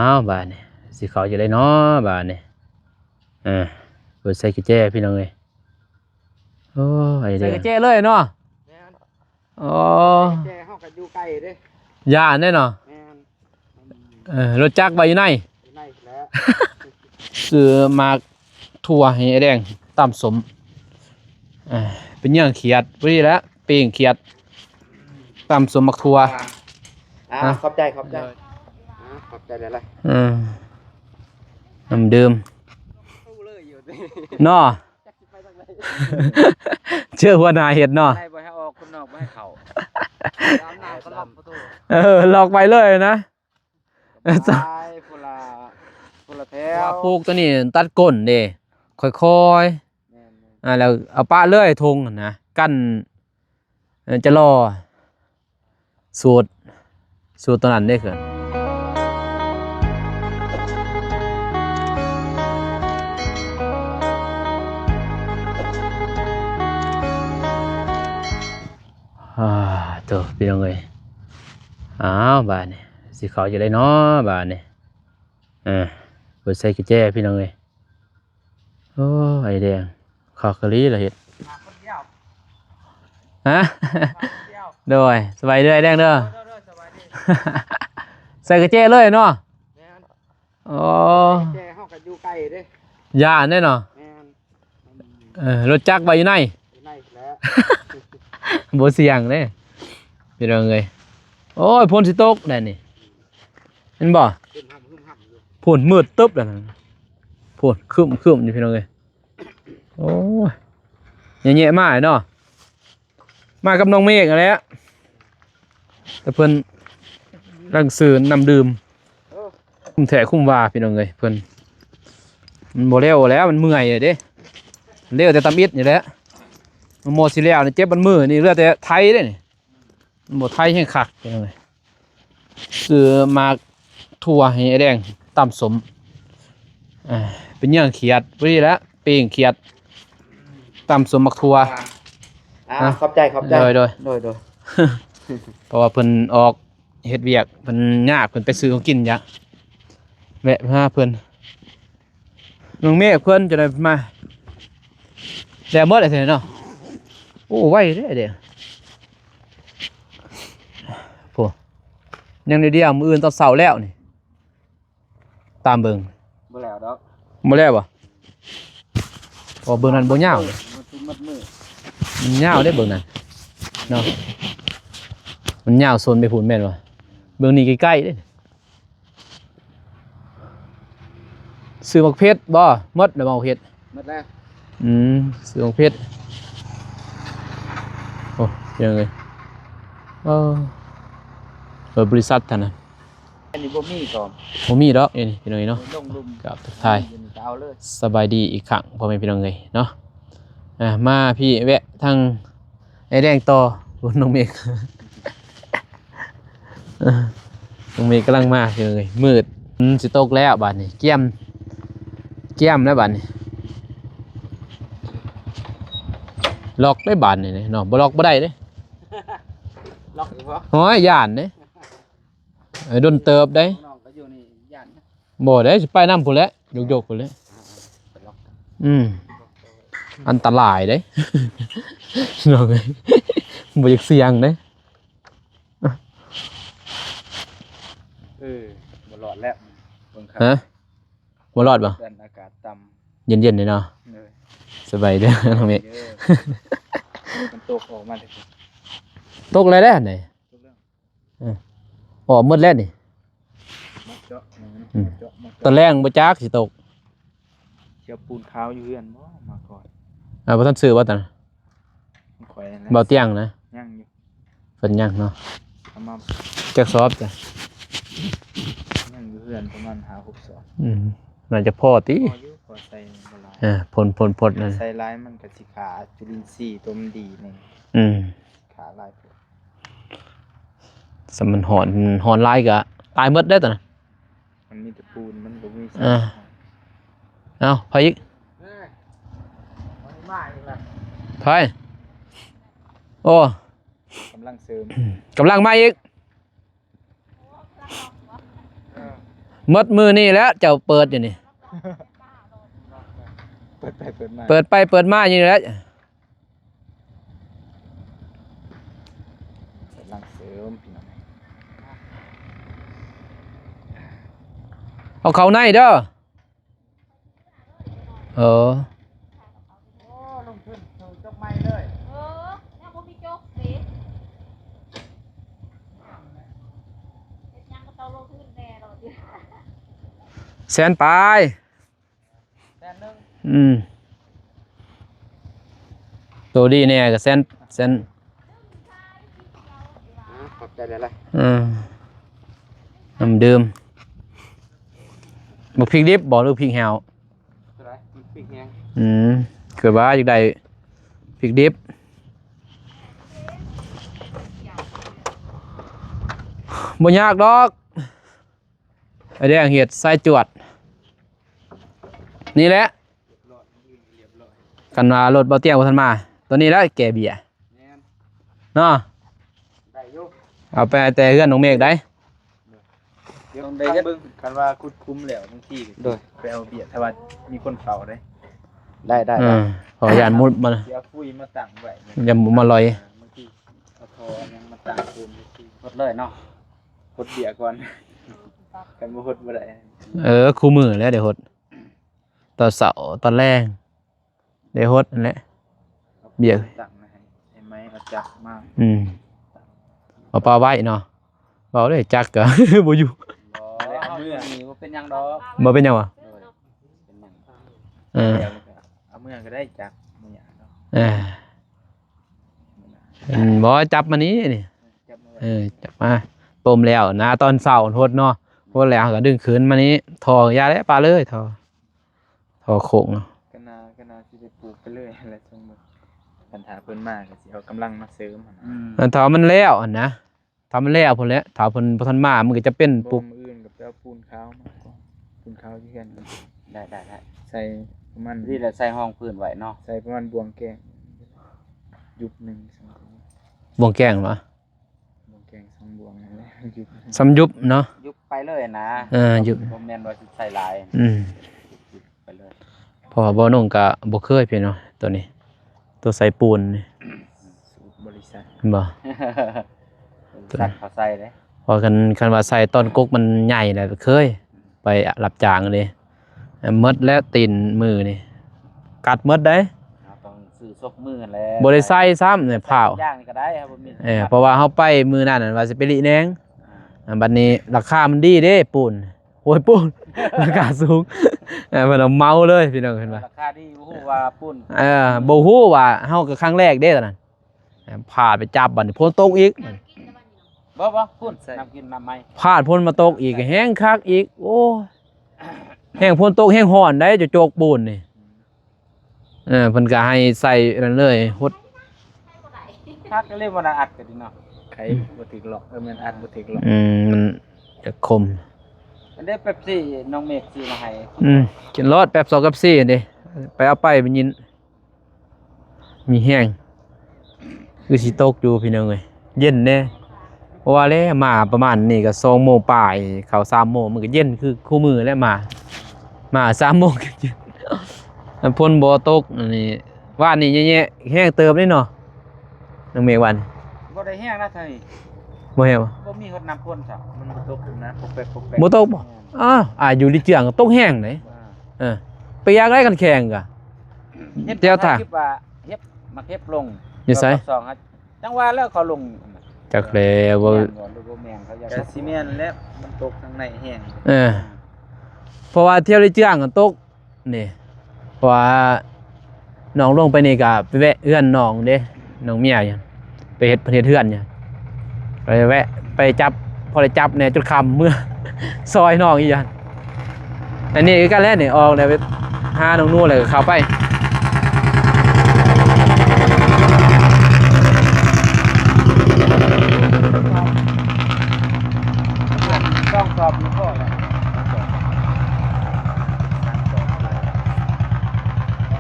ອ້າວ ບາດນີ້ຊິເຂົ້າຈັ່ງໃດເນາະ ບາດນີ້. ເອີ ເປີດໃສ່ກະແຈພີ່ນ້ອງເອີຍ. ໂອ້ຍ ໃສ່ກະແຈເລີຍເນາະ. ແມ່ນ. ອໍ ແຈເຮົາກໍຢູ່ໃກ້ເດ້. ຢ້ານເດ້ເນາະ. ແມ່ນ. ເອີ ລົດຈັກໄວ້ຢູ່ໃນ ຢູ່ໃນແຫຼະ. ຊື້ໝາກຖົ່ວໃຫ້ອ້າຍແດງຕຳສົ້ມ. ເອີ ເປັນຫຍັງຂຽດ ພໍດີແຫຼະ ປີ້ງຂຽດ ຕຳສົ້ມໝາກຖົ່ວ. ອ່າ ຂອບໃຈ ຂອບໃຈ. ອ່າ ຂອບໃຈຫຼາຍໆ. ເອີ ນ້ຳດື່ມເນາະ. ເຈີຫົວໜ້າເຮັດເນາະ. ໄລ່ບໍ່ໃຫ້ອອກ ຄົນນອກບໍ່ໃຫ້ເຂົ້າ. ອາບນ້ຳກໍລັອກປະຕູ. ເອີ ລັອກໄວ້ເລີຍນະ. ໄປ ຄົນລະ ຄົນລະແຖວ. ປູກຕົວນີ້ຕັດກົ້ນເດ້ ຄ່ອຍໆ. ແມ່ນໆ. ອ່າ ແລ້ວເອົາປະເລີຍທົ່ງຫັ້ນນະ ກັນ ເອີ ຈະລໍ ສູດ ສູດຕົວນັ້ນເດ້ເຂື່ອນ. ອາ ໂຕ ພີ່ນ້ອງເອີຍ. ອ້າວ ບາດນີ້ຊິເຂົ້າຈັ່ງໃດເນາະ ບາດນີ້. ເອີ ເປີດໃສ່ກະແຈພີ່ນ້ອງເອີຍ. ໂອ້ ອ້າຍແດງ ຄັກອີ່ຫຼີລະເຮັດ. ມາຄົນດຽວ. ຮະ? ມາຄົນດຽວ. ໂດຍ ສະບາຍດີອ້າຍແດງເດີ. ໂດຍໆ ສະບາຍດີ. ໃສ່ກະແຈເລີຍເນາະ. ແມ່ນ. ອໍ ກະແຈເຮົາກໍຢູ່ໃກ້ເດ້. ຢ້ານເດ້ເນາະ. ແມ່ນ. ເອີ ລົດຈັກໄວ້ຢູ່ໃນ ຢູ່ໃນແຫຼະ. ບໍ່ສ່ຽງເດ້ ພີ່ນ້ອງເອີຍ. ໂອ້ຍ ຝົນຊິຕົກແລ້ວນີ້ ເຫັນບໍ່? ພຸ້ນ ມືດຕຶບແລ້ວນັ້ນ ພຸ້ນ ຄຶ້ມໆຢູ່ ພີ່ນ້ອງເອີຍ. ໂອ້ຍ ແຍະໆມາເນາະ. ມາກັບນ້ອງເມກຫັ້ນແຫຼະ ແຕ່ເພິ່ນກຳລັງຊື້ນ້ຳດື່ມ. ເອີ ຄຸ້ມແທ້ຄຸ້ມວ່າ ພີ່ນ້ອງເອີຍ. ເພິ່ນ ມັນບໍ່ແລ້ວແລ້ວ ມັນເມື່ອຍເດ້ ເລັວແຕ່ຕຳອິດນີ້ແຫຼະ. ໝໍຊິແລ້ວນີ້ ເຈັບບັດມືນີ້ ເຫຼືອແຕ່ໄຖເດ້ນີ້. ບໍ່ໄທແຮງຄັກ ພີ່ນ້ອງເອີຍ. ຊື້ໝາກຖົ່ວໃຫ້ອ້າຍແດງຕຳສົ້ມ. ເປັນຫຍັງຂຽດ ພໍດີແຫຼະ ປີ້ງຂຽດ ຕຳສົ້ມໝາກຖົ່ວ. ອ່າ ຂອບໃຈ ຂອບໃຈ. ໂດຍໆ ໂດຍໆ. ເພາະວ່າເພິ່ນອອກເຮັດວຽກ ເພິ່ນຍາກ ເພິ່ນໄປຊື້ຂອງກິນ. ຢາກແວະຫາເພິ່ນ. ນ້ອງເມກເພິ່ນຈະໄດ້ມາ ແລ້ວໝົດແລ້ວເນາະ. ໂອ້ ໄວເດ້ ເດ້ ໂອ້ ຍັງໜ້ອຍດຽວ ມື້ອື່ນຕອນເຊົ້າແລ້ວນີ້ ຕາມເບິ່ງ. ບໍ່ແລ້ວດອກ. ບໍ່ແລ້ວບໍ່? ເພາະເບິ່ງນັ້ນບໍ່ຍາວ ມັນຍາວເດ້ເບິ່ງນັ້ນເນາະ. ມັນຍາວໂຊນໄປພຸ້ນແມ່ນບໍ່? ເບິ່ງນີ້ໃກ້ໆເດ້. ຊື້ໝາກເຜັດບໍ່? ໝົດແລ້ວບໍ່ໝາກເຜັດ? ໝົດແລ້ວ. ອືມ ຊື້ໝາກເຜັດ. ໂອ້ ເປັນຫຍັງເອີຍ? ເອີ ເປີດບໍລິສັດຫັ້ນນະ. ອັນນີ້ບໍ່ມີກໍ ບໍ່ມີດອກ. ນີ້ພີ່ນ້ອງເອີຍເນາະ ລົງລຸ່ມ ກາບທັກທາຍ ຢູ່ນີ້ກໍເອົາເລີຍ. ສະບາຍດີອີກຄັ້ງ ພໍ່ແມ່ພີ່ນ້ອງເອີຍເນາະ. ອ່າ ມາພີ້ແວະທາງ ໄອ້ແດງຕໍ່ ນ້ອງເມກ ນ້ອງເມກກຳລັງມາ ພີ່ນ້ອງເອີຍ. ມືດ ອືມ ຊິຕົກແລ້ວບາດນີ້ ກຽມ ກຽມແລ້ວບາດນີ້. ລັອກໄດ້ບາດນີ້ເນາະ ບໍ່ລັອກບໍ່ໄດ້ເດ້. ລັອກອີກບໍ່? ໂອ້ຍ ຢ້ານເດ້. ເອີ ດົນເຕີບເດ້. ນ້ອງກໍຢູ່ນີ້ຢ້ານນະ. ບໍ່ເດ້ ຊິໄປນຳພຸ້ນແຫຼະ ຍົກໆພຸ້ນແຫຼະ. ອືມ ອັນຕະລາຍເດ້ ນ້ອງເອີຍ ບໍ່ຢາກສ່ຽງເດ້. ເອີ ບໍ່ລອດແລ້ວ ເບິ່ງຄັກ. ຮະ? ບໍ່ລອດບໍ່? ເປັນອາກາດຕ່ຳ ເຢັນໆເດເນາະ. ເອີ ສະບາຍເດີນ້ອງເມກ. ມັນຕົກອອກມາເດ້ ຕົກແລ້ວເດ້. ຕົກແລ້ວ. ເອີ ອອກໝົດແລ້ວນີ້. ອືມ ຕອນແລງບໍ່ຈັກຊິຕົກ. ຊິເອົາປູນຂາວຢູ່ເຮືອນບໍ່ມາກ່ອນ. ອ່າ ບໍ່ທັນຊື້ບໍ່ຕອນນັ້ນ? ຂ້ອຍນັ້ນແຫຼະ ບໍ່ຕຽງນະ. ຍັງຢູ່ ເພິ່ນຍັງເນາະ. ເອົາມາ ຈັກສອບຈ້ະ? ຍັງຢູ່ເຮືອນປະມານຫ້າຫົກສອບ. ອືມ ໜ້າຈະພໍຕິ. ພໍຢູ່ ພໍໃສ່ບໍ່ຫຼາຍ. ເອີ ພົນໆໆນັ້ນ ໃສ່ຫຼາຍມັນກໍຊິຂ້າຈຸລິນຊີຕົວມັນດີໜຶ່ງ. ອືມ ຂ້າຫຼາຍໂພດ. ສຳມັນຮ້ອນ ຮ້ອນຫຼາຍກະຕາຍໝົດເດ້ຕອນນັ້ນ. ມັນມີແຕ່ປູນ ມັນບໍ່ມີ. ເອີ ເອົາ ໃຜອີກ? ເອີ ມາອີກລະ. ໃຜ? ໂອ້ ກຳລັງເສີມ ກຳລັງມາອີກ. ເອີ ໝົດມື້ນີ້ແຫຼະ ເຈົ້າເປີດຢູ່ນີ້ ເປີດໄປເປີດມາ ເປີດໄປເປີດມາຢູ່ນີ້ແຫຼະ. ກຳລັງເສີມພີ່ນ້ອງ ເອົາເຂົ້າໃນເດີ. ເອີ ໂອ້ ລົງທຶນເຂົ້າຈົກໃໝ່ເລີຍ ເອີ ຍັງບໍ່ມີຈົກເດ ເຮັດຫຍັງກໍຕ້ອງລົງທຶນແນ່ໂລດ ແສນປາຍ ແສນໜຶ່ງ ອືມ ໂຕດີແນ່ກໍແສນ ແສນ ອ່າ ຂອບໃຈຫຼາຍໆ ເອີ ນ້ຳດື່ມ ບັກພິກດິບບໍ່ ຫຼືພິກແຫ້ວ? ໂຕໃດ? ພິກແຫ້ງ ອືມ ຄືວ່າຢາກໄດ້ພິກດິບ ບໍ່ຍາກດອກ ໄອ້ແດງເຮັດສາຍຈວດ ນີ້ແຫຼະ ຄັນວ່າລົດບໍ່ຕຽງບໍ່ທັນມາ ໂຕນີ້ແຫຼະແກ່ເບຍ ແມ່ນ ເນາະ ໄດ້ຢູ່ ເອົາໄປແຕ່ເຮືອນນ້ອງເມກໄດ໋ ຕ້ອງໄດ້ເຮັດ ເບິ່ງ ຄັນວ່າຂຸດຂຸມແລ້ວ ບາງທີ ໂດຍ ໄປເອົາເບຍ ຖ້າວ່າມີຄົນເຝົ້າເດ້ ໄດ້ໆ ເອີ ເພາະຢ້ານມຸດມາ ຊິເອົາປຸຍມາຕັ້ງໄວ້ ຢ້ານມຸດມາລອຍ ບາງທີເອົາທໍ່ຫຍັງມາຕັ້ງໂຮມ ຫົດເລີຍເນາະ ຫົດເບຍກ່ອນ ຄັນບໍ່ຫົດບໍ່ໄດ້ ເອີ ຄູ່ມື້ແຫຼະໄດ້ຫົດ ຕອນເຊົ້າຕອນແລງ ໄດ້ຫົດຫັ້ນແຫຼະ ເບຍ ຕັ້ງໃຫ້ ໃຫ້ໄມ້ເອົາຈັກມາ ອືມ ເອົາປາໄວ້ເນາະ ເວົ້າເດ້ ຈັກກະບໍ່ຢູ່ ບໍ່ ເອົາເມືອນີ້ບໍ່ເປັນຫຍັງດອກ ບໍ່ເປັນຫຍັງຫວາ? ໂດຍ ເປັນຫຍັງ? ເອີ ເອົາເມືອກໍໄດ້ຈັກ ບໍ່ຍາກດອກ ເອີ ອືມ ບໍ່ ຈັບມານີ້ນີ້ ຈັບມາ ເອີ ຈັບມາ ຕົ້ມແລ້ວນະ ຕອນເຊົ້າຫົດເນາະ ຫົດແລ້ວເຮົາກໍດຶງຄືນມານີ້ ທໍ່ຢ່າແຫຼະ ປະເລີຍ ທໍ່ ທໍ່ໂຄ້ງ ກໍໜ້າ ກໍໜ້າຊິໄດ້ປູກໄປເລີຍແຫຼະ ສົມມຸດ ຄັນຖ້າເພິ່ນມາກໍຊິເອົາກຳລັງມາເສີມຫັ້ນນະ ອືມ ອັນຖ້າມັນແລ້ວຫັ້ນນະ ຖ້າມັນແລ້ວພຸ້ນແຫຼະ ຖ້າເພິ່ນບໍ່ທັນມາ ມັນກໍຈະເປັນປຸກ ມື້ອື່ນກໍໄປເອົາປູນຂາວມາກ່ອນ ປູນຂາວຢູ່ເຮືອນ ໄດ້ໆໆ ໃສ່ປະມານ ນີ້ແຫຼະ ໃສ່ຮອງພື້ນໄວ້ເນາະ ໃສ່ປະມານບ່ວງແກງ ຍຸບໜຶ່ງ ສອງ ບ່ວງແກງຫວາ? ບໍ່ແກງສອງບ່ວງນັ້ນແຫຼະ ຍຸບ ສ່ຳຍຸບເນາະ ຍຸບໄປເລີຍນະ ເອີ ຍຸບ ບໍ່ແມ່ນວ່າຊິໃສ່ຫຼາຍ ອືມ ຍຸບໄປເລີຍ ເພາະວ່າບໍ່ນຸ່ງກະບໍ່ເຄີຍພີ່ນ້ອງ ໂຕນີ້ ໂຕໃສ່ປູນນີ້ ສູດບໍລິສັດ ບໍ່ ສັດເຂົາໃສ່ເດ້ ເພາະຄັນ ຄັນວ່າໃສ່ຕອນກົກມັນໃຫຍ່ແລ້ວເຄີຍ ໄປຮັບຈ້າງເດ້ ໝົດແລ້ວຕີນມືນີ້ ກັດໝົດເດ້ ເຮົາຕ້ອງຊື້ສົບມືຫັ້ນແຫຼະ ບໍ່ໄດ້ໃສ່ຊ້ຳນີ້ ພ້າວ ຢ່າງນີ້ກໍໄດ້ ເອີ ເພາະວ່າເຮົາໄປມື້ນັ້ນວ່າຊິໄປລິແໜງ ອ່າ ບັດນີ້ລາຄາມັນດີເດ້ ປູນ ໂອ້ຍ ປູນ ລາຄາສູງ ເອີ ເພິ່ນເອົາເໝົາເລີຍ ພີ່ນ້ອງ ເຫັນບໍ່ ລາຄາດີ ບໍ່ຮູ້ວ່າປູນ ເອີ ບໍ່ຮູ້ວ່າ ເຮົາກໍຄັ້ງແລກເດ້ຕອນນັ້ນ ພາດໄປຈັບ ບັດນີ້ຝົນຕົກອີກ ບໍ່ ບໍ່ ພຸ້ນ ນ້ຳກິນນ້ຳໃໝ່ ພາດຝົນມາຕົກອີກ ແຮງຄັກອີກ ໂອ້ຍ ແຮງຝົນຕົກ ແຮງຮ້ອນໄດ໋ ຈະໂຈກປູນນີ້ ເອີ ເພິ່ນກໍໃຫ້ໃສ່ນັ້ນເລີຍ ຫົດ ຄັກເລີຍ ບໍ່ໄດ້ອັດກໍດີເນາະ ໄຂບໍ່ຖືກລັອກ ເອີ ແມ່ນອັດບໍ່ຖືກລັອກ ອືມ ມັນຈະຄົມ ອັນເດ້ ເປັບຊີ ນ້ອງເມກຊື້ມາໃຫ້ ອືມ ກິນໂລດ ແປັບສອງ ເປັບຊີ ເດ້ ໄປເອົາໄປ ໄປຍິນ ມີແຮງ ຄືຊິຕົກຢູ່ພີ່ນ້ອງເອີຍ ເຢັນແດ່ ເພາະວ່າແລ້ວມາປະມານນີ້ກໍສອງໂມງປາຍ ເຂົ້າສາມໂມງ ມັນກໍເຢັນຄືຄູ່ມື້ແຫຼະ ມາ ມາສາມໂມງກໍເຢັນ ຝົນບໍ່ຕົກ ອັນນີ້ ວານນີ້ແຍ່ໆ ແຮງເຕີບເດ້ເນາະ ນ້ອງເມກ ວານນີ້ ບໍ່ໄດ້ແຮງນະ ເທື່ອນີ້ ບໍ່ແຮງຫວາ? ບໍ່ມີຮອດນ້ຳຝົນຊ້ຳ ມັນບໍ່ຕົກນະ ປົກແປັກ ປົກແປັກ ບໍ່ຕົກບໍ່? ແມ່ນ ອ້າ ອ້າຍຢູ່ລິເຈືອງຕົກແຮງເດ້ ອ່າ ເອີ ໄປຢາກໄດ້ກັນແຂ່ງກະ ເຫັນ ແຖວທ່າ ເຫັນ ວ່າເຫັບ ໝາກເຫັບລົງ ຢູ່ໃສ? ສອງ ຈັ່ງວ່າແລ້ວເຂົາລົງ ຈັກແລ້ວ ບໍ່ ແມ່ນບໍ່ ຫຼືບໍ່ແມ່ນ ເຂົາຢາກ ກະຊິແມ່ນແຫຼະ ມັນຕົກທາງໃນແຮງ ເອີ ເພາະວ່າແຖວລິເຈືອງກໍຕົກ ນີ້ ເພາະວ່ານ້ອງລົງໄປນີ້ກະໄປແວະເຮືອນນ້ອງເດ້ ນ້ອງເມຍຢູ່ ໄປເຮັດ ເພິ່ນເຮັດເຮືອນຢູ່ ໄປແວະ ໄປຈັບ ພໍໄດ້ຈັບແດ່ ຈົນຄ່ຳເມືອ ຊ່ອຍນ້ອງອີກຢ່າງ ອັນນີ້ຄືກັນແຫຼະນີ້ ອອກແລ້ວໄປຫານ້ອງນູແລ້ວກໍເຂົ້າໄປ ສອງສອບນີ້ພໍແລ້ວ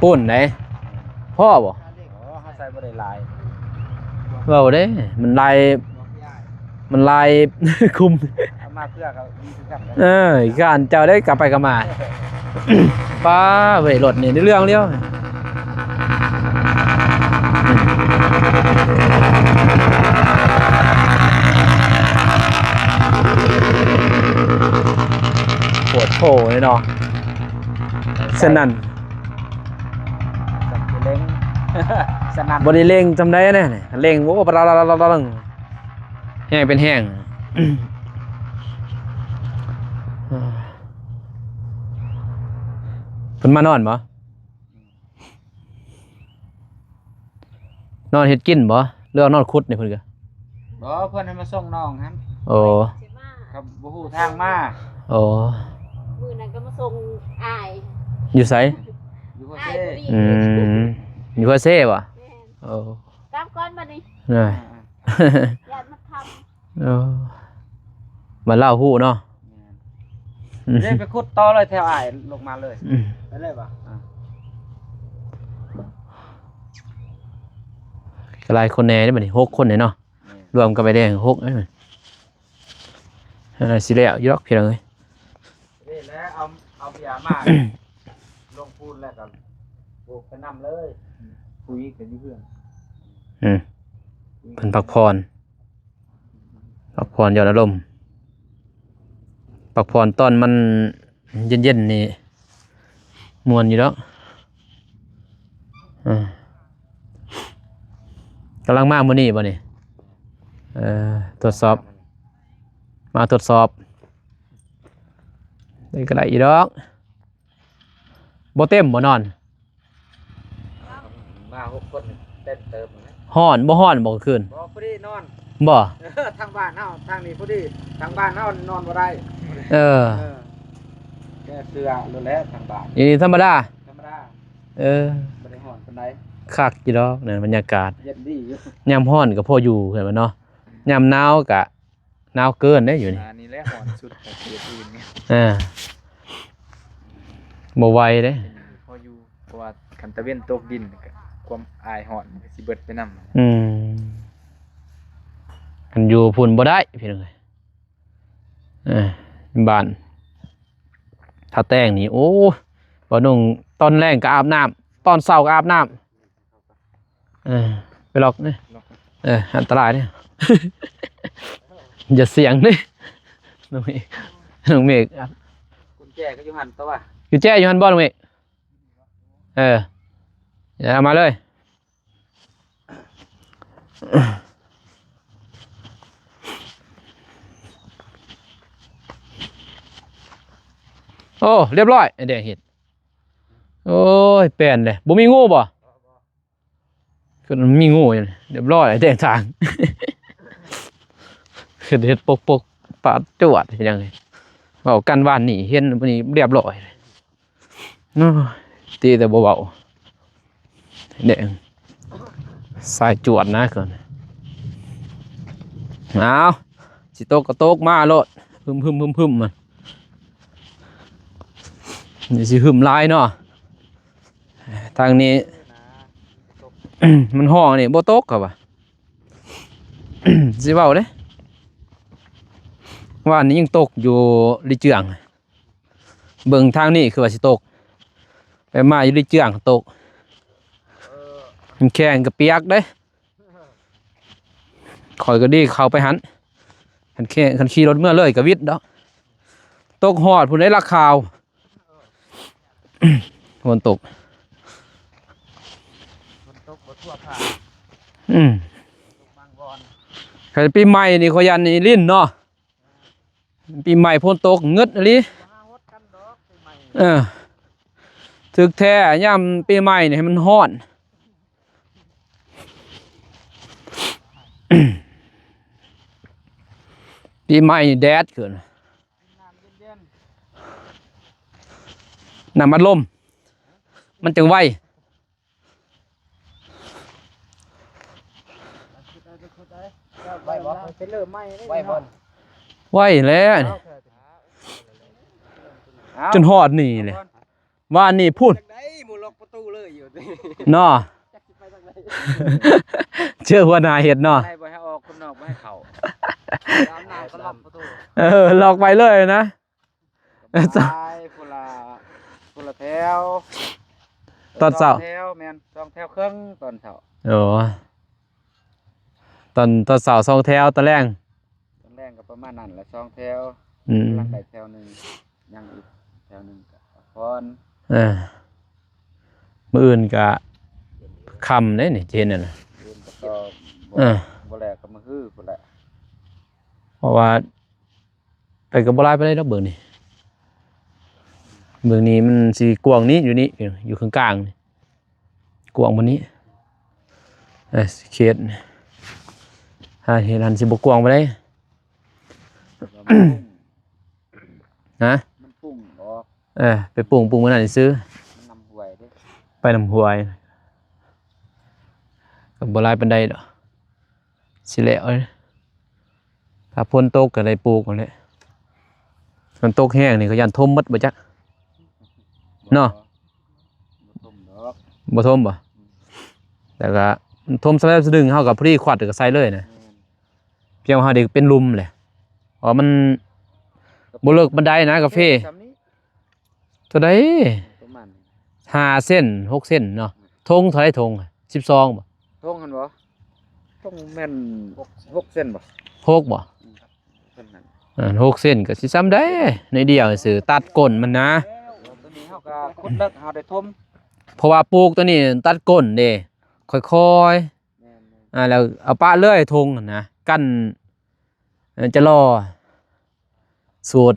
ປູນໃດ ພໍບໍ່? ອໍ ເຮົາໃສ່ບໍ່ໄດ້ຫຼາຍ ເວົ້າເດ້ ມັນຫຼາຍ ມັນຫຼາຍຄຸມ ເອົາມ ເພື່ອກໍມີຄືກັນ. ເອີ ຢ້ານເຈົ້າໄດ້ກັບໄປກັບມາ. ປ້າເວີຍ ລົດນີ້ໄດ້ເລື່ອງແລ້ວ. ໂພດໂພເລີຍເນາະ. ສະນັ້ນ ສະນັ້ນ ບໍ່ໄດ້ເລັ່ງສ່ຳໃດແນ່ ເລັ່ງ ໂອ້ ແຮງເປັນແຮງ. ເພິ່ນມານອນບໍ່? ນອນເຮັດກິນບໍ່ ຫຼືວ່ານອນຂຸດນີ້ເພິ່ນກະ? ບໍ່ ເພິ່ນໃຫ້ມາສົ່ງນ້ອງຫັ້ນ. ໂອ້ ກໍບໍ່ຮູ້ທາງມາ. ໂອ້ ມື້ນັ້ນກໍມາສົ່ງອ້າຍ. ຢູ່ໃສ? ຢູ່ຫົວເຊ. ອືມ ຢູ່ຫົວເຊບໍ່? ແມ່ນ. ໂອ້ ກັບກ່ອນບັດນີ້. ເອີ ຢ້ານມັນຄ່ຳ. ເອີ ມາເລົ່າຮູ້ເນາະ. ແມ່ນ ເລີຍໄປຂຸດຕໍ່ເລີຍ ແຖວອ້າຍລົງມາເລີຍ. ອືມ ໄປເລີຍບໍ່? ອ່າ ກໍຫຼາຍຄົນແດ່ເດ້ບັດນີ້ ຫົກຄົນແດ່ເນາະ. ແມ່ນ ລວມກັບໄອ້ແດງ ຫົກ ເອີ ຊິແລ້ວຢູ່ດອກພີ່ນ້ອງເອີຍ. ນີ້ແຫຼະ ເອົາ ເອົາເບຍມາ ລົງປູນແລ້ວກໍໂບກໄປນຳເລີຍ. ຄຸຍກັນຢູ່ເຮືອນ. ອືມ ເພິ່ນພັກຜ່ອນ ພັກຜ່ອນຢ່ອນອາລົມ. ພັກຜ່ອນຕອນມັນເຢັນໆນີ້ມ່ວນຢູ່ດອກ. ເອີ ກຳລັງມາມື້ນີ້ບໍ່ນີ້? ເອີ ທົດສອບ ມາທົດສອບ. ໄດ້ກໍໄດ້ອີກດອກ. ບໍ່ເຕັມບໍ່ນອນ? ມາຫົກຄົນເຕັມເຕີມນະ. ຮ້ອນບໍ່ ຮ້ອນບໍ່ກາງຄືນ? ບໍ່ ພໍດີນອນ. ບໍ່ ທາງບ້ານເຮົາ ທາງນີ້ພໍດີ ທາງບ້ານເຮົານອນບໍ່ໄດ້. ເອີ ເອີ ແກ້ເສື້ອໂລດແຫຼະທາງບ້ານ. ອີນີ້ທຳມະດາ ທຳມະດາ. ເອີ ບໍ່ໄດ້ຮ້ອນປານໃດ. ຄັກຢູ່ດອກນັ້ນ ບັນຍາກາດເຢັນດີຢູ່. ຍາມຮ້ອນກໍພໍຢູ່ແມ່ນບໍ່ເນາະ ຍາມໜາວກະ ໜາວເກີນເດ້ຢູ່ນີ້. ອັນນີ້ແຫຼະຮ້ອນສຸດຂອງເຂດອື່ນນີ້. ເອີ ບໍ່ໄຫວເດ້ ພໍຢູ່ ເພາະວ່າຄັນຕາເວັນຕົກດິນກໍຄວາມອາຍຮ້ອນມັນກໍຊິເບິດໄປນຳ. ອືມ ຄັນຢູ່ພຸ້ນບໍ່ໄດ້ພີ່ນ້ອງເອີຍ. ເອີ ບ້ານທ່າແຕງນີ້ ໂອ້ ບໍ່ນຸ່ງ ຕອນແລງກໍອາບນ້ຳ ຕອນເຊົ້າກໍອາບນ້ຳ. ເອີ ໄປລັອກນີ້ ເອີ ອັນຕະລາຍນີ້ ຢ່າສຽງເດ້ ນ້ອງເມກ ນ້ອງເມກ. ກຸນແຈກໍຢູ່ຫັ້ນຕົວະ ກຸນແຈຢູ່ຫັ້ນບໍ່ ນ້ອງເມກ? ເອີ ເອົາມາເລີຍ. ໂອ້ ລຽບຮ້ອຍ ໄອ້ແດງເຮັດ. ໂອ້ຍ ແປນເດ້ ບໍ່ມີງູບໍ່? ຄືມີງູຢູ່ນີ້ ລຽບຮ້ອຍ ແດງທາງ ຄືເຮັດປົກໆ ປາດຈວດເຮັດຫຍັງນີ້ ເວົ້າກັນວານນີ້ ເຫັນມື້ນີ້ລຽບຮ້ອຍ. ໂອ້ຍ ຕີແຕ່ບໍ່ເວົ້າ ແດງ ສາຍຈວດນະ. ເອົາ ຊິຕົກກໍຕົກມາໂລດ ຫຶມໆໆໆ ມັນ ນີ້ຊິຫຶມຫຼາຍເນາະ. ທາງນີ້ມັນຮ້ອງນີ້ບໍ່ຕົກ ເຂົາວ່າ ຊິເວົ້າເດ້ ວານນີ້ຍັງຕົກຢູ່ລີເຈືອງ. ເບິ່ງທາງນີ້ຄືວ່າຊິຕົກ ໄປມາຢູ່ລີເຈືອງຕົກ ມັນແຂງກໍປຽກເດ້. ຂ້ອຍກໍດີເຂົ້າໄປຫັ້ນ ຄັນແຂງ ຄັນຂີ່ລົດເມືອເລີຍກໍວິດດອກ ຕົກຮອດພຸ້ນໄດ໋ ຫຼັກຂ່າວ. ຝົນຕົກ ຝົນຕົກບໍ່ທົ່ວພາກ. ອືມ ຕກບາງບ່ອນ. ຄັນປີໃໝ່ນີ້ ຂ້ອຍຢ້ານນີ້ຫຼິ້ນເນາະ ປີໃໝ່ຝົນຕົກງຶດອີ່ຫຼີ. ບໍ່ຫາຫົດກັນດອກປີໃໝ່. ເອີ ຖືກແທ້ ຍາມປີໃໝ່ນີ້ໃຫ້ມັນຮ້ອນ. ປີໃໝ່ແດດຂຶ້ນ ນ້ຳອັດລົມ ມັນຈັ່ງໄວ. ໄວບໍ່? ໄວແລ້ວ ຈົນຮອດນີ້ແຫຼະ ວານນີ້ພຸ້ນ ເນາະ. ເຈີຫົວໜ້າເຮັດເນາະ ໃນບໍ່ໃຫ້ອອກ ຄົນນອກບໍ່ໃຫ້ເຂົ້າ ຕາມໜ້າກໍລັອກປະຕູ ເອີ ລັອກໄວ້ເລີຍນະ ສະບາຍ ຄົນລະ ຄົນລະແຖວ ຕອນເຊົ້າ ສອງແຖວ ແມ່ນ ສອງແຖວເຄິ່ງຕອນເຊົ້າ ໂອ້ ຕອນ ຕອນເຊົ້າສອງແຖວ ຕອນແລງ ຕອນແລງກໍປະມານນັ້ນແຫຼະ ສອງແຖວ ອືມ ກຳລັງໄດ້ແຖວໜຶ່ງ ຍັງອີກແຖວໜຶ່ງກໍພັກຜ່ອນ ເອີ ມື້ອື່ນກະຄ່ຳເດ້ນີ້ ຈະເຮັດນັ້ນນະ ອື່ນກໍຕໍ່ ເອີ ບໍ່ແລ້ວກໍມື້ຮືພຸ້ນແຫຼະ ເພາະວ່າ ແຕ່ກໍບໍ່ຫຼາຍປານໃດດອກເບິ່ງນີ້ ເບິ່ງນີ້ມັນຊິກວ້າງນີ້ ຢູ່ນີ້ ຢູ່ເຄິ່ງກາງນີ້ ກວ້າງປານນີ້ ເອີ ເຂດ ຖ້າເຮັດຫັ້ນຊິບໍ່ກວ້າງປານໃດ ຮະ ມັນປຸ້ງອອກ ເອີ ໄປປຸ້ງ ປຸ້ງມື້ນັ້ນຊື່ ມັນນຳຫ້ວຍເດ້ ໄປນຳຫ້ວຍ ກໍບໍ່ຫຼາຍປານໃດດອກ ຊິແລ້ວ ຖ້າຝົນຕົກກໍໄດ້ປູກຫັ້ນແຫຼະ ມັນຕົກແຮງນີ້ກໍຢ້ານຖົມໝົດບໍ່ຈັກເນາະ ບໍ່ຖົມດອກ ບໍ່ຖົມບໍ່ ອືມ ແລ້ວກໍຖົມສະແບບສະດຶງ ເຮົາກໍພໍດີຄວັດກໍໃສ່ເລີຍນະ ແມ່ນ ພຽງວ່າເຮົາໄດ້ເປັນຫຼຸມແຫຼະ ເພາະວ່າມັນບໍ່ເລິກປານໃດນະ ກາເຟ ສ່ຳນີ້ ເທົ່າໃດ ປະມານຫ້າເຊັນ ຫົກເຊັນເນາະ ອືມ ຖົງເທົ່າໃດຖົງ ສິບສອງບໍ່ ຖົງຫັ້ນບໍ່ ຖົງແມ່ນຫົກເຊັນບໍ່ ຫົກບໍ່ ອືມ ເທົ່ານັ້ນ ອ່າ ຫົກເຊັນກໍຊິສ່ຳໃດ ໜ້ອຍດຽວຊື່ ຕັດກົ້ນມັນນະ ຕົວນີ້ເຮົາກໍຂຸດເລິກ ເຮົາໄດ້ຖົມ ເພາະວ່າປູກຕົວນີ້ຕັດກົ້ນເດ້ ຄ່ອຍໆ ແມ່ນໆ ອ່າ ແລ້ວເອົາປະເລີຍຖົງຫັ້ນນະ ກັນ ເອີ ຈະລໍ ສູດ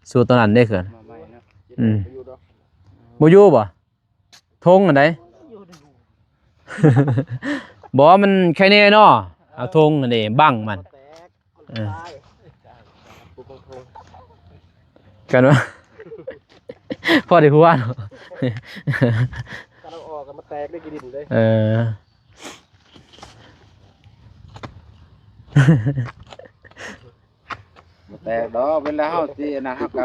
ສູດຕົວນັ້ນເດ້ເຂື່ອນ ມາໃໝ່ເນາະ ອືມ ບໍ່ຢູ່ບໍ່ ຖົງອັນໃດ ບໍ່ ມັນໄຄແນ່ເນາະ ເອົາຖົງອັນນີ້ບັງມັນ ເອີ ກັນວ່າ ພໍໄດ້ຫົວເນາະ ຄັນເອົາອອກກໍມາແຕກໄດ້ກິນດິນເດ້ ເອີ ບໍ່ແຕກດອກ ເວລາເຮົາຊິອັນນັ້ນ ເຮົາກໍ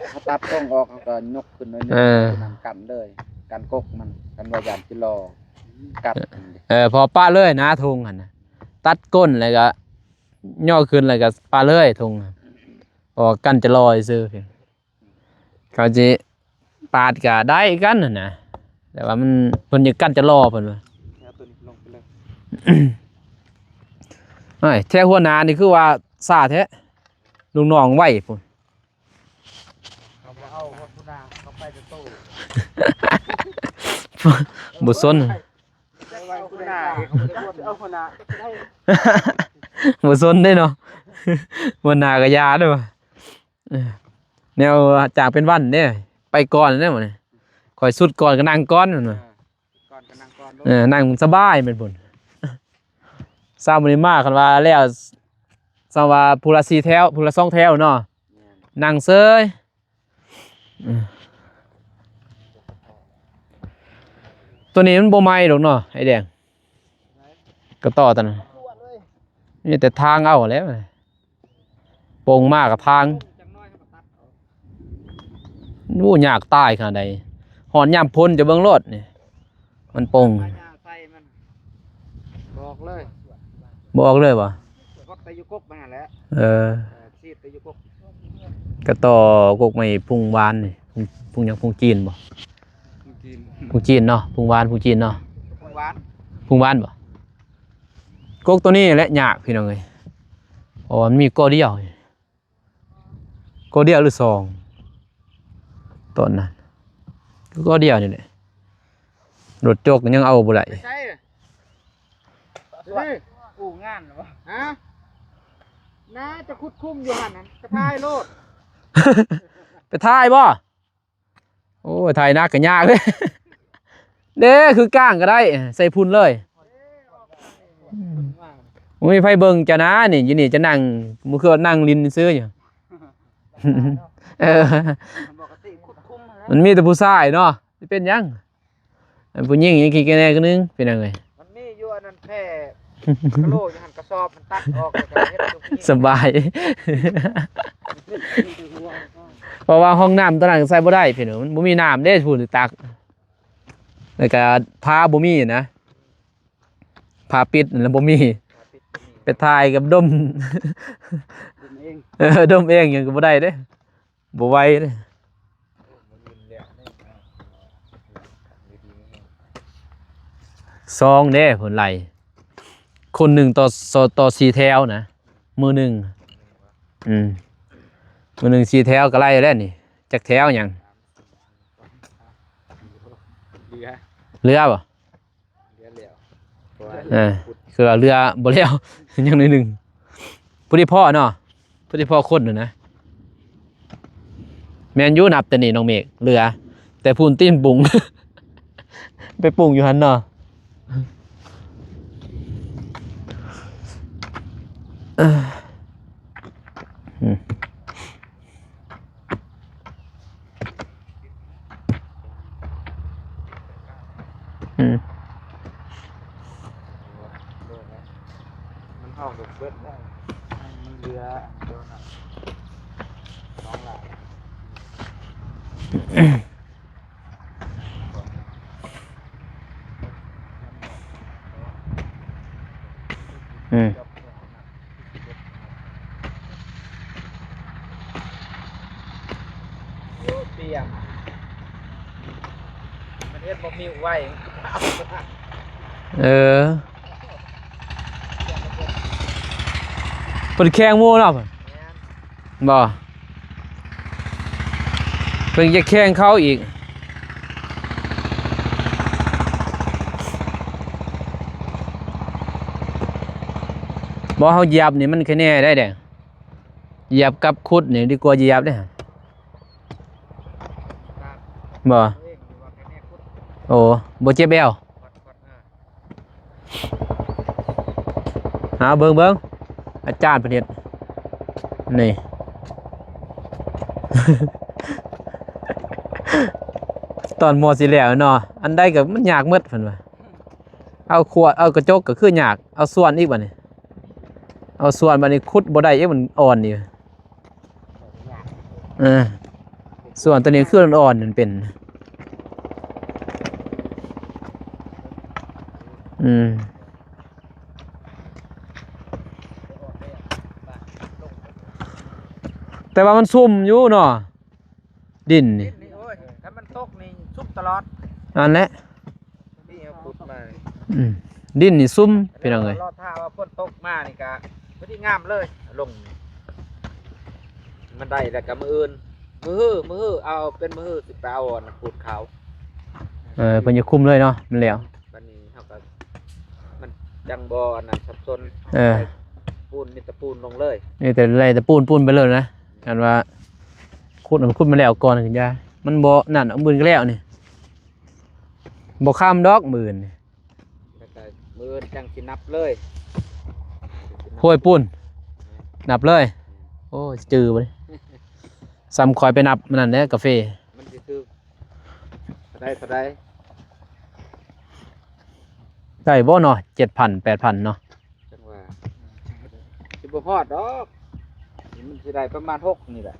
ເຮົາຕັດຕົງອອກ ເຮົາກໍຍົກຂຶ້ນໜ້ອຍໜຶ່ງ ເອີ ນຳກັນເລີຍ ກັນກົກມັນ ກັນວ່າຢ້ານຊິລໍກັດ ເອີ ພໍປະເລີຍນະ ຖົງຫັ້ນນະ ຕັດກົ້ນແລ້ວກໍຍໍຂຶ້ນ ແລ້ວກໍປະເລີຍຖົງ ເພາະວ່າກັນຈະລໍຊື່. ເຂົາຊິປາດກະໄດ້ຄືກັນຫັ້ນນະ ແຕ່ວ່າມັນ ເພິ່ນຢາກກັນຈະລໍເພິ່ນວ່າ ເອົາຕົວນີ້ລົງໄປເລີຍ ໂອ້ຍ ແຖວຫົວໜ້ານີ້ຄືວ່າຊ້າແທ້ ລູກນ້ອງໄວພຸ້ນ ເຂົາບໍ່ເອົາຫົວໜ້າ ເຂົາໄປແຕ່ໂຕ ບໍ່ສົນ ໄປໄວຫົວໜ້າ ເຂົາບໍ່ໄດ້ ເອົາຫົວໜ້າ ບໍ່ສົນເດ້ເນາະ ຫົວໜ້າກໍຢ່າເດີ້ ເອີ ແນວຈາກເປັນວັນເດ້ ໄປກ່ອນເດ້ ຂ້ອຍສຸດກ່ອນກໍນັ່ງກ່ອນ ເອີ ກ່ອນກໍນັ່ງກ່ອນ ເອີ ນັ່ງສະບາຍແມ່ນພຸ້ນ ເຊົ້າມື້ນີ້ມາ ຄັນວ່າແລ້ວ ສ່ຳວ່າຜູ້ລະສີ່ແຖວ ຜູ້ລະສອງແຖວເນາະ ແມ່ນ ນັ່ງເຊີຍ ເອີ ຕົວນີ້ມັນບໍ່ໃໝ່ດອກເນາະ ໄອ້ແດງ ກະຕໍ່ຕົວນັ້ນ ມີແຕ່ທາງເອົາແລ້ວ ປົງມາກະທາງ ໂອ້ ຍາກຕາຍຂະໜາດໃດ ຮອດຍາມຝົນຈະເບິ່ງໂລດນີ້ ມັນປົງ ບໍ່ອອກເລີຍ ບໍ່ອອກເລີຍບໍ່ ຮອດແຕ່ຢູ່ກົກມັນຫັ້ນແຫຼະ ເອີ ເອີ ສີດແຕ່ຢູ່ກົກ ກະຕໍ່ກົກໄມ້ພຸງຫວານນີ້ ພຸງ ພຸງຫຍັງ ພຸງຈີນບໍ່ ພຸງຈີນ ພຸງຈີນເນາະ ພຸງຫວານ ພຸງຈີນເນາະ ພຸງຫວານ ພຸງຫວານບໍ່ ກົກຕົວນີ້ແຫຼະຍາກພີ່ນ້ອງເອີຍ ເພາະວ່າມັນມີກໍດຽວ ກໍດຽວຫຼືສອງ ຕອນນັ້ນ ກໍດຽວນີ້ແຫຼະ ລົດຈົກຍັງເອົາບໍ່ໄດ້ ໄປໃສ ນີ້ ປູງານບໍ່ ຮະ ໜ້າຈະຂຸດຄຸ້ມຢູ່ຫັ້ນ ໄປຖ່າຍໂລດ ໄປຖ່າຍບໍ່ ໂອ້ຍ ຖ່າຍໜັກກໍຍາກເດ້ ເດ້ ຄືກ້າງກໍໄດ້ ໃສ່ຝຸ່ນເລີຍ ອືມ ບໍ່ມີໃຜເບິ່ງເຈົ້ານະ ນີ້ ຢູ່ນີ້ຈະນັ່ງ ມື້ຄືນນັ່ງຫຼິ້ນຊື່ຢູ່ ເອີ ມັນມີແຕ່ຜູ້ຊາຍເນາະ ຊິເປັນຫຍັງ ອັນຜູ້ຍິງຍັງຂີ້ແກ່ແດ່ກວ່າໜຶ່ງ ພີ່ນ້ອງເອີຍ ມັນມີຢູ່ອັນນັ້ນແຜ່ ກະໂຫຼຢູ່ຫັ້ນ ກະສອບມັນຕັດອອກ ແລ້ວກໍເຮັດ ສະບາຍ ເພາະວ່າຫ້ອງນ້ຳຕົວນັ້ນກໍໃຊ້ບໍ່ໄດ້ພີ່ນ້ອງ ມັນບໍ່ມີນ້ຳເດ້ ຜູ້ຕັກ ແລ້ວກະຝາບໍ່ມີນະ ຝາປິດນັ້ນລະບໍ່ມີ ຝາປິດບໍ່ມີ ໄປຖ່າຍກັບດົມ ດົມເອງ ເອີ ດົມເອງຫຍັງກໍບໍ່ໄດ້ເດ້ ບໍ່ໄຫວເດ້ ສອງເດ້ເພິ່ນໄລ່ ຄົນໜຶ່ງຕໍ່ ຕໍ່ສີ່ແຖວນະ ມື້ໜຶ່ງ ອືມ ມື້ໜຶ່ງສີ່ແຖວກໍໄລ່ແລ້ວນີ້ ຈັກແຖວຫຍັງ ເຫຼືອ ເຫຼືອບໍ່? ເຫຼືອແລ້ວ ເອີ ຄືວ່າເຫຼືອບໍ່ແລ້ວ ຍັງໜ້ອຍໜຶ່ງ ພໍດີພໍເນາະ ພໍດີພໍຄົນຫັ້ນນະ ແມ່ນຢູ່ ນັບແຕ່ນີ້ນ້ອງເມກ ເຫຼືອແຕ່ພຸ້ນຕີນປຸງ ໄປປຸງຢູ່ຫັ້ນເນາະ ເອີ ອືມ ອືມ ມັນເຮົາກໍເບິດແລ້ວ ມັນເຫຼືອອັນດຽວນັ້ນ ສອງລາຍ ອືມ ໂອ້ ປ່ຽນ ມັນເຮັດບໍ່ມີໄວ ເອີ ເພິ່ນແຂ່ງໝູ່ເນາະ ແມ່ນ ບໍ່ ເພິ່ນຈະແຂ່ງເຂົາອີກ ບໍ່ ເຮົາຢຽບນີ້ມັນຄະແນໄດ້ເດ້ ຢຽບກັບຂຸດນີ້ດີກວ່າຢຽບເດ້ ບໍ່ ໂອ້ ບໍ່ເຈັບແອວ ເອົາເບິ່ງ ເບິ່ງ ອາຈານເພິ່ນເຮັດ ນີ້ ຕອນມໍຊິແລ້ວເນາະ ອັນໃດກໍມັນຍາກໝົດເພິ່ນວ່າ ເອົາຂວດ ເອົາກະຈົກກໍຄືຍາກ ເອົາສ່ວນອີກບັດນີ້ ເອົາສ່ວນບັດນີ້ຂຸດບໍ່ໄດ້ອີກ ມັນອ່ອນຢູ່ ເອີ ສ່ວນຕົວນີ້ຄືອ່ອນໆ ມັນເປັນ ອືມ ແຕ່ວ່າມັນຊຸ່ມຢູ່ເນາະ ດິນນີ້ ດິນນີ້ ໂອ້ຍ ຄັນມັນຕົກນີ້ຊຸ່ມຕະຫຼອດ ອັນແຫຼະ ນີ້ເຮົາຂຸດມາ ອືມ ດິນນີ້ຊຸ່ມ ພີ່ນ້ອງເອີຍ ລໍຖ້າວ່າຝົນຕົກມານີ້ກະພໍດີງາມເລີຍ ລົງ ມັນໄດ້ແລ້ວກະມື້ອື່ນ ມື້ຮື ມື້ຮື ເອົາເປັນມື້ຮື ຊິໄປເອົາອັນປູນຂາວ ເອີ ເພິ່ນຈະຄຸມເລີຍເນາະ ມັນແລ້ວ ບັດນີ້ເຮົາກໍ ມັນຈັ່ງບໍ່ອັນນັ້ນສັບສົນ ເອີ ປູນ ມີແຕ່ປູນລົງເລີຍ ມີແຕ່ໄລ່ແຕ່ປູນ ປູນໄປເລີຍນະ ຄັນວ່າຂຸດ ຂຸດມາແລ້ວກ່ອນ ຢ່າ ມັນບໍ່ນັ້ນ ມື້ອື່ນກໍແລ້ວນີ້ ບໍ່ຄ່ຳດອກມື້ອື່ນນີ້ ແລ້ວກໍມື້ອື່ນຈັ່ງຊິນັບເລີຍ ຫ້ວຍປູນ ນັບເລີຍ ໂອ້ ຈື່ບໍ່ນີ້ ສ່ຳຂ້ອຍໄປນັບມັນນັ້ນແຫຼະ ກາເຟ ມັນຊິຖືກເທົ່າໃດ ເທົ່າໃດ ໄດ້ບໍ່ເນາະ ເຈັດພັນ ແປດພັນເນາະ ຈັ່ງວ່າ ຊິບໍ່ຮອດດອກ ມັນຊິໄດ້ປະມານຫົກນີ້ແຫຼະ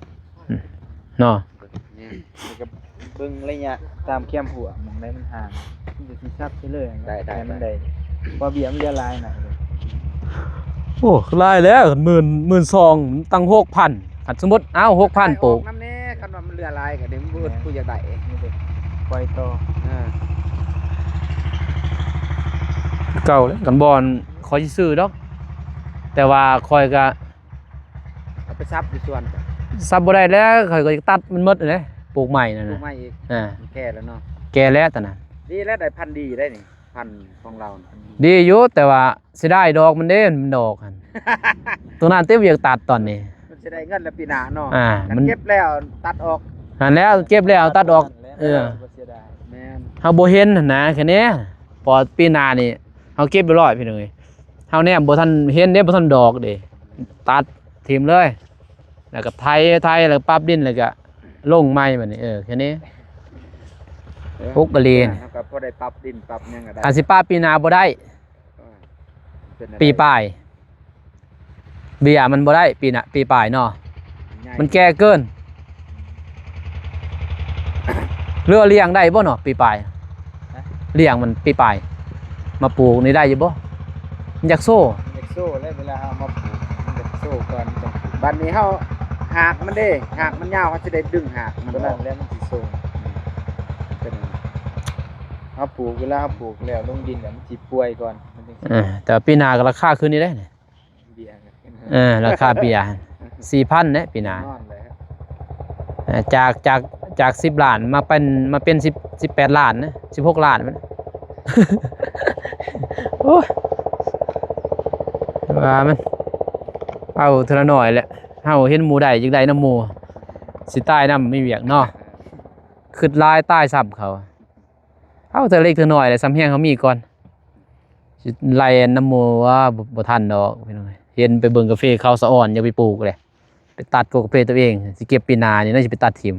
ເນາະ ແມ່ນ ແລ້ວກໍເບິ່ງໄລຍະຕາມແຄມຫົວ ໝ່ອງໃດມັນຫ່າງ ມັນກໍຊິສັບໄປເລີຍ ໄດ້ ໄດ້ ໃຫ້ມັນໄດ້ ເພາະເບ້ຍມັນເຫຼືອຫຼາຍໜ້ອຍ ໂອ້ ຫຼາຍແລ້ວ ໝື່ນ ໝື່ນສອງ ຕັ້ງຫົກພັນ ຄັນສົມມຸດ ອ້າວ ຫົກພັນ ປູກນຳແດ່ ຄັນວ່າມັນເຫຼືອຫຼາຍກໍໄດ້ ບໍ່ອຶດ ແມ່ນ ຜູ້ຢາກໄດ້ ນີ້ເດ້ ປ່ອຍຕໍ່ ເອີ ເກົ່າແຫຼະ ກັນບ່ອນຂ້ອຍຊິຊື້ດອກ ແຕ່ວ່າຂ້ອຍກະ ເອົາໄປສັບຢູ່ສວນ ສັບບໍ່ໄດ້ແລ້ວ ຂ້ອຍກໍຕັດມັນໝົດເດ້ ປູກໃໝ່ນັ້ນ ປູກໃໝ່ອີກ ອ່າ ມັນແກ່ແລ້ວເນາະ ແກ່ແລ້ວຕອນນັ້ນ ດີແລ້ວ ໄດ້ພັນດີໄດ໋ນີ້ ພັນຂອງລາວນະ ດີຢູ່ ແຕ່ວ່າເສຍດາຍດອກມັນເດ້ ມັນດອກຫັ້ນ ຕົວນັ້ນເຕັມວຽກຕັດຕອນນີ້ ມັນຊິໄດ້ເງິນແລ້ວປີໜ້າເນາະ ອ່າ ມັນເກັບແລ້ວຕັດອອກ ຫັ້ນແຫຼະ ເກັບແລ້ວຕັດອອກ ເອີ ບໍ່ເສຍດາຍ ແມ່ນ ເຮົາບໍ່ເຫັນຫັ້ນນະ ແຄ່ນີ້ ພໍປີໜ້ານີ້ ເຮົາເກັບຮຽບຮ້ອຍ ພີ່ນ້ອງເອີຍ ເຮົາແນມບໍ່ທັນເຫັນເດ້ ບໍ່ທັນດອກເດ້ ຕັດຖິ້ມເລີຍ ແລ້ວກໍໄຖ ໄຖ ແລ້ວປັບດິນ ແລ້ວກໍລົງໃໝ່ບັດນີ້ ເອີ ແຄ່ນີ້ ເອີ ຫົກກະລີ ເຮົາກໍພໍໄດ້ປັບດິນປັບຫຍັງກໍໄດ້ ອາດຊິປະປີໜ້າບໍ່ໄດ້ ເອີ ເປັນຈັ່ງໃດ ປີປາຍ ເບ້ຍມັນບໍ່ໄດ້ ປີໜ້າ ປີປາຍເນາະ ມັນແກ່ເກີນ ເຫຼືອລ້ຽງໄດ້ບໍ່ເນາະ ປີປາຍ ຮະ? ລ້ຽງມັນປີປາຍ ມາປູກນີ້ໄດ້ຢູ່ບໍ່? ມັນຢາກໂຊ ຢາກໂຊແລ້ວ ເວລາເຮົາເອົາມາປູກ ມັນຢາກໂຊກ່ອນ ມັນຈັ່ງ ບັດນີ້ເຮົາ ຮາກມັນເດ້ ຮາກມັນຍາວ ເຮົາຊິໄດ້ດຶງຮາກມັນ ຕົວນັ້ນແຫຼະມັນຊິໂຊ ເປັນ ເຮົາປູກ ເວລາເຮົາປູກແລ້ວລົງດິນແລ້ວ ມັນຊິປ່ວຍກ່ອນ ມັນຈັ່ງຊິ ເອີ ແຕ່ວ່າປີໜ້າກໍລາຄາຂຶ້ນອີກເດ້ ເບ້ຍ ເອີ ລາຄາເບ້ຍ ສີ່ພັນເດ້ປີໜ້າ ແນ່ນອນແຫຼະ ເອີ ຈາກ ຈາກ ຈາກສິບລ້ານ ມາເປັນ ມາເປັນສິບ ສິບແປດລ້ານນະ ສິບຫົກລ້ານມັນ ໂອ້ຍ ວ່າມັນ ເອົາເທື່ອລະໜ້ອຍແຫຼະ ເຮົາເຫັນໝູ່ໄດ້ ຢາກໄດ້ນຳໝູ່ ຊິຕາຍນຳ ມີວຽກເນາະ ຄຶດຫຼາຍຕາຍຊ້ຳເຂົາ ເອົາເທື່ອເລັກເທື່ອນ້ອຍແຫຼະ ສ່ຳແຮງເຮົາມີກ່ອນ ຊິໄລ່ນຳໝູ່ວ່າ ບໍ່ ບໍ່ທັນດອກ ພີ່ນ້ອງເອີຍ ເຫັນໄປເບິ່ງກາເຟເຂົາສະອອນ ຢາກໄປປູກແຫຼະ ໄປຕັດກໍກາເຟຕົວເອງ ຊິເກັບປີໜ້ານີ້ນະ ຊິໄປຕັດຖິ້ມ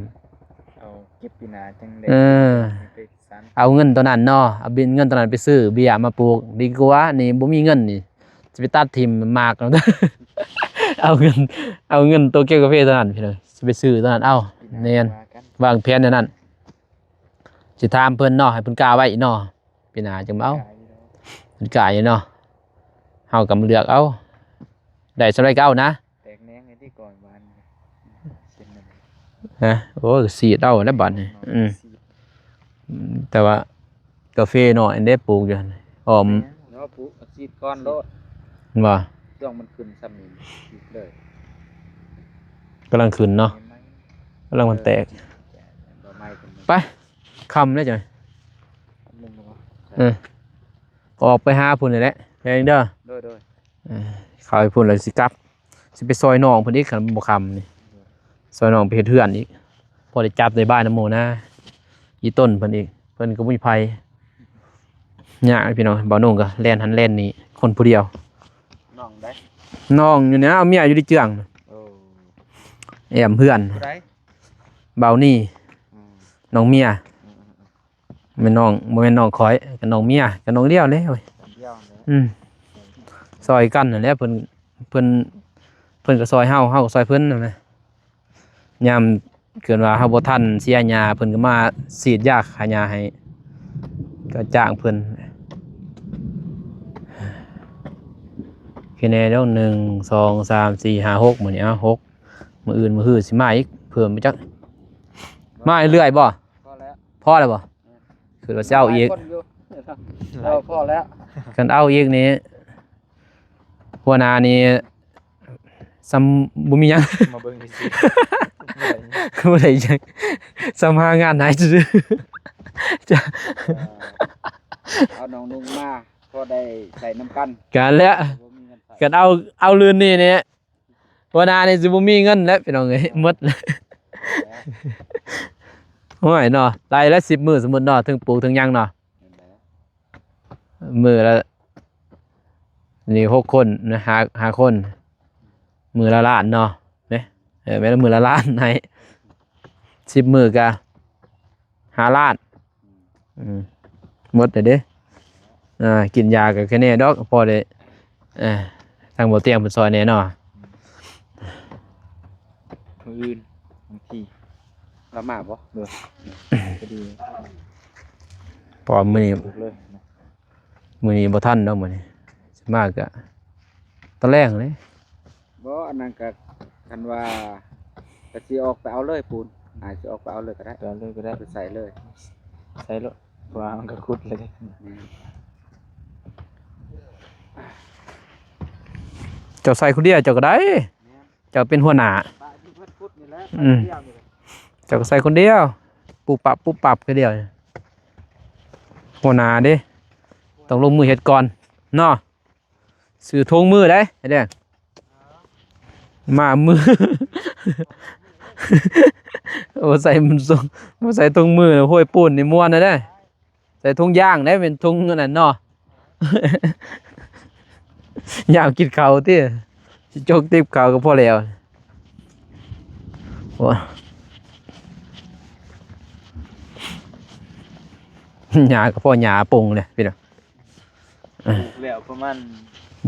ເອົາເກັບປີໜ້າຈັ່ງໄດ້ ເອີ ໄປສານ ເອົາເງິນຕົວນັ້ນເນາະ ເອົາບິນເງິນຕົວນັ້ນໄປຊື້ເບ້ຍມາປູກດີກວ່າ ນີ້ບໍ່ມີເງິນນີ້ ຊິໄປຕັດຖິ້ມໝາກ ເອົາເງິນ ເອົາເງິນໂຕເກັບກາເຟຕົວນັ້ນ ພີ່ນ້ອງ ຊິໄປຊື້ຕົວນັ້ນ ເອົາ ແມ່ນ ວ່າກັນ ວາງແຜນແນວນັ້ນ ຊິຖາມເພິ່ນເນາະ ໃຫ້ເພິ່ນກ້າໄວ້ເນາະ ປີໜ້າຈຶ່ງມາເອົາ ເພິ່ນກ້າຢູ່ເນາະ ເຮົາກໍມາເລືອກເອົາ ໄດ້ສ່ຳໃດກໍເອົານະ ແຕກແໜງໃຫ້ຕິກ່ອນບາດນີ້ ເຊັ່ນນັ້ນ ຮະ ໂອ້ຍ ສີດເອົາແລ້ວບາດນີ້ ເນາະ ອືມ ສີດ ແຕ່ວ່າກາເຟນ້ອຍອັນເດ້ປູກຢູ່ຫັ້ນ ອ້ອມ ແມ່ນເນາະ ປູກ ສີດກ່ອນໂລດ ແມ່ນບໍ່? ຊ່ວງມັນຂຶ້ນສ່ຳນີ້ ສີດເລີຍ ກຳລັງຂຶ້ນເນາະ ໃໝ່ໆ ກຳລັງມັນແຕກ ເອີ ດອກໄມ້ຂຶ້ນ ໄປ ຄ່ຳແລ້ວຈ້ະ ຄ່ຳແລ້ວບໍ່? ເອີ ອອກໄປຫາພຸ້ນນີ້ແຫຼະ ແພງເດີ ໂດຍໆ ເອີ ເຂົ້າໄປພຸ້ນແລ້ວຊິກັບ ຊິໄປຊ່ອຍນ້ອງເພິ່ນອີກ ຄັນບໍ່ຄ່ຳນີ້ ຊ່ອຍນ້ອງໄປເຮັດເຮືອນອີກ ພໍໄດ້ຈັບໄດ້ບາຍນຳໝູ່ນະ ອີ່ຕົນເພິ່ນອີກ ເພິ່ນກໍບໍ່ມີໃຜ ຍາກພີ່ນ້ອງ ບ່າວໜຸ່ງກໍແລ່ນຫັ້ນແລ່ນນີ້ ຄົນຜູ້ດຽວ ນ້ອງໃດ? ນ້ອງຢູ່ນີ້ ເອົາເມຍຢູ່ທີ່ເຈື່ອງ ໂອ້ ແອ້ມເຮືອນ ຜູ້ໃດ? ບ່າວນີ້ ອືມ ນ້ອງເມຍ ອືມໆໆ ແມ່ນນ້ອງ ບໍ່ແມ່ນນ້ອງຂ້ອຍ ກໍນ້ອງເມຍ ກໍນ້ອງດຽວແຫຼະ ນ້ອງດຽວແຫຼະ ອືມ ຊ່ອຍກັນຫັ້ນແຫຼະ ເພິ່ນ ເພິ່ນ ເພິ່ນກໍຊ່ອຍເຮົາ ເຮົາກໍຊ່ອຍເພິ່ນຫັ້ນນະ ຍາມເກີດວ່າເຮົາບໍ່ທັນເສຍຫຍ້າ ເພິ່ນກໍມາສີດຢາຂ້າຫຍ້າໃຫ້ ກໍຈ້າງເພິ່ນ ແຄ່ແນ່ດອກ ໜຶ່ງ ສອງ ສາມ ສີ່ ຫ້າ ຫົກ ມື້ນີ້ ເອົາ ຫົກ ມື້ອື່ນມື້ຮືຊິມາອີກ ເພີ່ມໄປຈັກ ມາເລື້ອຍໆບໍ່? ພໍແລ້ວ ພໍແລ້ວບໍ່? ແມ່ນ ຄິດວ່າຊິເອົາອີກ ຫຼາຍຄົນຢູ່ ເອີ ພໍແລ້ວ ຄັນເອົາອີກນີ້ ຫົວໜ້ານີ້ສ່ຳບໍ່ມີຫຍັງ ມາເບິ່ງຊື່ໆ ບໍ່ໄດ້ຫຍັງ ສ່ຳຫາງານໃຫ້ຊື່ໆ ເອີ ເອົານ້ອງນຸ່ງມາ ພໍໄດ້ໃຊ້ນຳກັນ ກະແລ້ວ ບໍ່ມີເງິນໃຊ້ ຄັນເອົາ ເອົາລື່ນນີ້ນີ້ ຫົວໜ້ານີ້ຊິບໍ່ມີເງິນແລ້ວ ພີ່ນ້ອງເອີຍ ໝົດແລ້ວ ໂອ້ຍເນາະ ໄລ່ລະສິບມື້ ສົມມຸດເນາະ ເຖິງປູກເຖິງຫຍັງເນາະ ມື້ລະ ນີ້ ຫົກຄົນນະ ຫ້າ ຫ້າຄົນ ມື້ລະລ້ານເນາະ ເດ້ ເອີ ແມ່ນລະ ມື້ລະລ້ານໃຫ້ ສິບມື້ກະຫ້າລ້ານ ອືມ ໝົດແລ້ວເດ້ ອ່າ ກິນຢາກໍແຄ່ແນ່ດອກ ພໍໄດ້ ເອີ ທາງບໍ່ຕຽງເພິ່ນຊ່ອຍແນ່ເນາະ ມື້ອື່ນບາງທີລາວມາບໍ່? ໂດຍ ພໍດີ ເພາະວ່າມື້ນີ້ ເລີຍ ມື້ນີ້ບໍ່ທັນດອກ ມື້ນີ້ຊິມາກະຕອນແລງເດ້ ບໍ່ ອັນນັ້ນກະ ຄັນວ່າ ກະຊິອອກໄປເອົາເລີຍປູນ ອາ ຊິອອກໄປເອົາເລີຍກໍໄດ້ ໄປເອົາເລີຍກໍໄດ້ ໄປໃສ່ເລີຍ ໃສ່ໂລດ ເພາະວ່າມັນກະຂຸດເລີຍເດ້ ແມ່ນ ເຈົ້າໃສ່ຄົນດຽວເຈົ້າກໍໄດ້ ແມ່ນ ເຈົ້າເປັນຫົວໜ້າ ປະຢູ່ເພິ່ນຂຸດນີ້ແຫຼະ ອືມ ໃສ່ຄົນດຽວນີ້ແຫຼະ ເຈົ້າກໍໃສ່ຄົນດຽວ ປຸບປັບ ປຸບປັບ ຄືດຽວ ຫົວໜ້າເດ້ ຕ້ອງລົງມືເຮັດກ່ອນເນາະ ຊື້ຖົງມືໄດ້ເດ້ ມາມື ບໍ່ໃສ່ ບໍ່ໃສ່ຖົງມື ໂຫຍປູນນີ້ມ່ວນເດ້ ໃສ່ຖົງຢາງໄດ້ ແມ່ນຖົງອັນນັ້ນເນາະ ຢາງກິນເຂົ້າຕິ ຊິຈົກຕິບເຂົ້າກໍພໍແລ້ວ ໂອ້ ຫຍ້າກໍພໍຫຍ້າປົງເດ້ພີ່ນ້ອງ ປູກແລ້ວປະມານ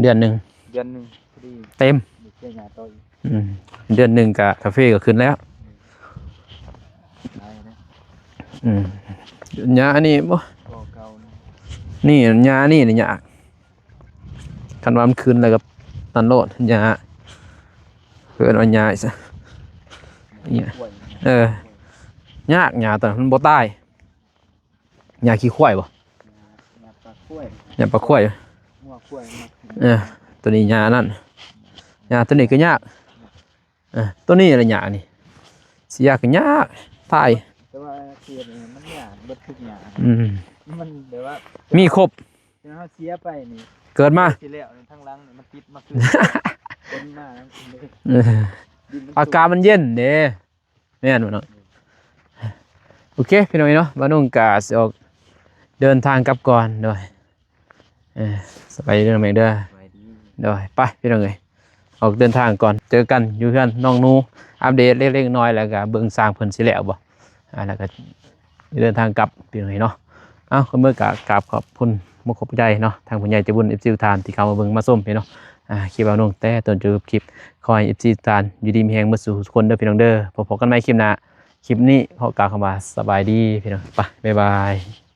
ເດືອນໜຶ່ງ ເດືອນໜຶ່ງພໍດີ ເຕັມ ອືມ ເດືອນໜຶ່ງກະກາເຟກໍຂຶ້ນແລ້ວ ອືມ ຫຍ້າອັນນີ້ບໍ່ ກໍເກົ່າ ນີ້ ຫຍ້ານີ້ນີ້ຍາກ ຄັນວ່າມັນຂຶ້ນແລ້ວກໍນັ້ນໂລດ ຫຍ້າ ເອີ້ນວ່າຫຍ້າຊະ ຫຍ້າ ເອີ ຍາກ ຫຍ້າຕົວນັ້ນມັນບໍ່ຕາຍ ຫຍ້າຂີ້ຄວາຍບໍ່? ຫຍ້າປາກຄວາຍ ຫຍ້າປາກຄວາຍ ງົວຄວາຍມັກກິນ ເອີ ຕົວນີ້ຫຍ້ານັ້ນ ຫຍ້າຕົວນີ້ກໍຍາກ ເອີ ຕົວນີ້ລະຫຍ້ານີ້ ຊິຢາກກໍຍາກ ຕາຍ ແຕ່ວ່າເຂດນີ້ມັນຫຍ້າເບິດທຸກຫຍ້າ ອືມ ມັນແບບວ່າ ມີຄົບ ແຕ່ເຮົາເສຍໄປນີ້ ເກີດມາ ຊິແລ້ວນີ້ທາງຫຼັງນີ້ມັນຕິດມາຄືນ ຄົນມາ ເອີ ດິນມັນ ອາກາດມັນເຢັນເດ້ ແມ່ນບໍ່ເນາະ? ໂອເຄ ພີ່ນ້ອງເນາະ ບ່າວນຸ່ງກະຊິອອກເດີນທາງກັບກ່ອນ ໂດຍ ເອີ ສະບາຍດີເດີນ້ອງເມກເດີ ສະບາຍດີ ໂດຍ ໄປພີ່ນ້ອງເອີຍ ອອກເດີນທາງກ່ອນ ເຈີກັນຢູ່ເຮືອນນ້ອງໜູ ອັບເດດເລັກໆນ້ອຍໆ ແລ້ວກະເບິ່ງຊ່າງເພິ່ນຊິແລ້ວບໍ່ ອ່າ ແລ້ວກະເດີນທາງກັບພີ່ນ້ອງເອີຍເນາະ ເອົ້າ ກໍເມື່ອກະກາບຂອບຄຸນ ຂອບໃຈເນາະ ທາງຜູ້ໃຫຍ່ໃຈບຸນ ເອັຟຊີ ທຸກທ່ານທີ່ເຂົ້າມາເບິ່ງມາຊົມພີ່ນ້ອງ ອ່າ ຄລິບບ່າວນຸ່ງແຕ່ຕົ້ນຈົນຈົບຄລິບ ຂໍໃຫ້ ເອັຟຊີ ທຸກທ່ານຢູ່ດີມີແຮງເບິດສູ່ທຸກຄົນເດີພີ່ນ້ອງເດີ ພົບກັນໃໝ່ຄລິບໜ້າ ຄລິບນີ້ຂໍກ່າວຄຳວ່າສະບາຍດີພີ່ນ້ອງ ໄປ ບາຍບາຍ.